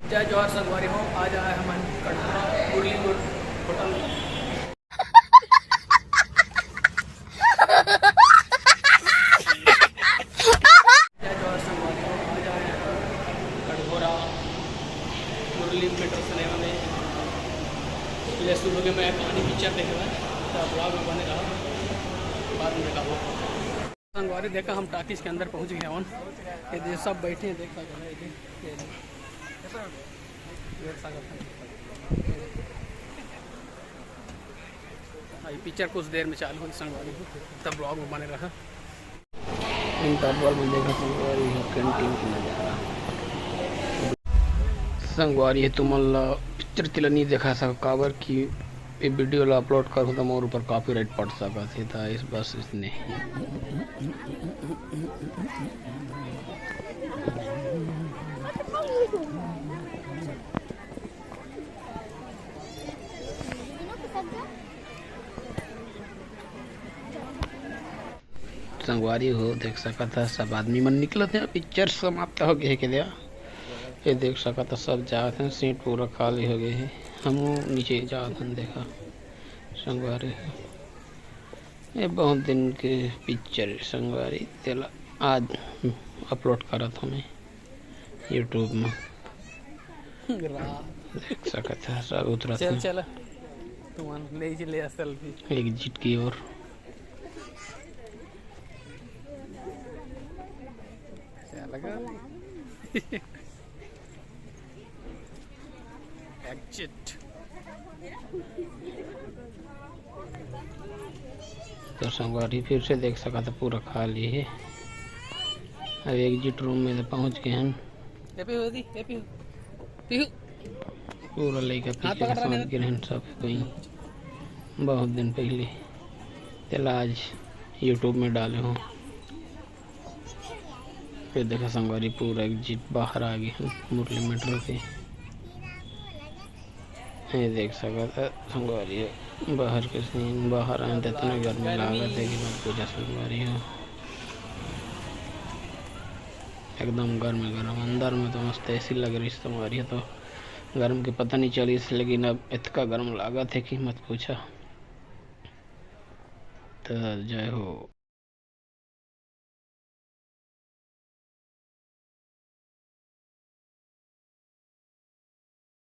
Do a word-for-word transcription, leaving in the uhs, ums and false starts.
जय जोहार संगवारी हो, आज आए हमन कटघोरा मुरली होटल। जय जोहार संगवारी हो, आज आए हमन कटघोरा मुरली मेट्रो सिनेमा में। ले शुरू के मैं कहानी पिक्चर देखे हुए, तो ब्लॉग में बने रहा, बाद में देखा हुआ। संगवारी देखा, हम टॉकीज के अंदर पहुंच गए हवन। ये दे सब बैठे हैं, देख सकत हन, ये दे, ये दे। देख सकत हन। हाँ, ये पिक्चर कुछ देर में चालू होई संगवारी, तब ब्लॉग में बने रहा। इंटरवल में देखा संगवारी, ये कैंटीन के नजारा। संगवारी, ये तुमन ला पिक्चर तिला नहीं देखा सका, काबर कि ये वीडियो ला अपलोड करहूँ त मोर ऊपर कॉपीराइट पड़ सकत हे, त इस बस इसने। संगवारी हो, देख सकत ह, सब आदमी मन निकलत हे, पिक्चर समाप्त हो गे हे के दे। ये देख सकत ह, सब जात हे, सीट पूरा खाली हो गे हे। हमू नीचे जात हन, देखा संगवारी हो। ये बहुत दिन के पिक्चर हे संगवारी, तेला आज अपलोड करत हमें YouTube में। देख सकत ह, सब उतरत चल, हे। चल, तुमन ले ही ले आ सेल्फी। एग्जिट की ओर। क्या लगा? एग्जिट। तो संगवारी फिर से देख सकत ह, पूरा खाली हे। अब एग्जिट रूम में तो पहुंच गए हन। ए पीहू दी, ए पीहू। पीहू। पूरा लइका हाथ पीछे पकड़ रखे समझ हैं। गे रहन सब कोई बहुत दिन पहले। तेला आज YouTube में डाले हूँ। ये देखा संगवारी, पूरा एग्जिट बाहर आ गए हैं मुरली मेट्रो के। ये देख सकत ह संगवारी, बाहर के सीन, बाहर आए त इतना गर्मी लागत हे कि मत पूछा संगवारी हो। एकदम गर्म गर्म, अंदर में तो मस्त एसी लग रही संगवारी हो, तो गर्म के पता नहीं चलिस, लेकिन अब इतना गर्म लागत हे कि मत पूछा। तो जय हो।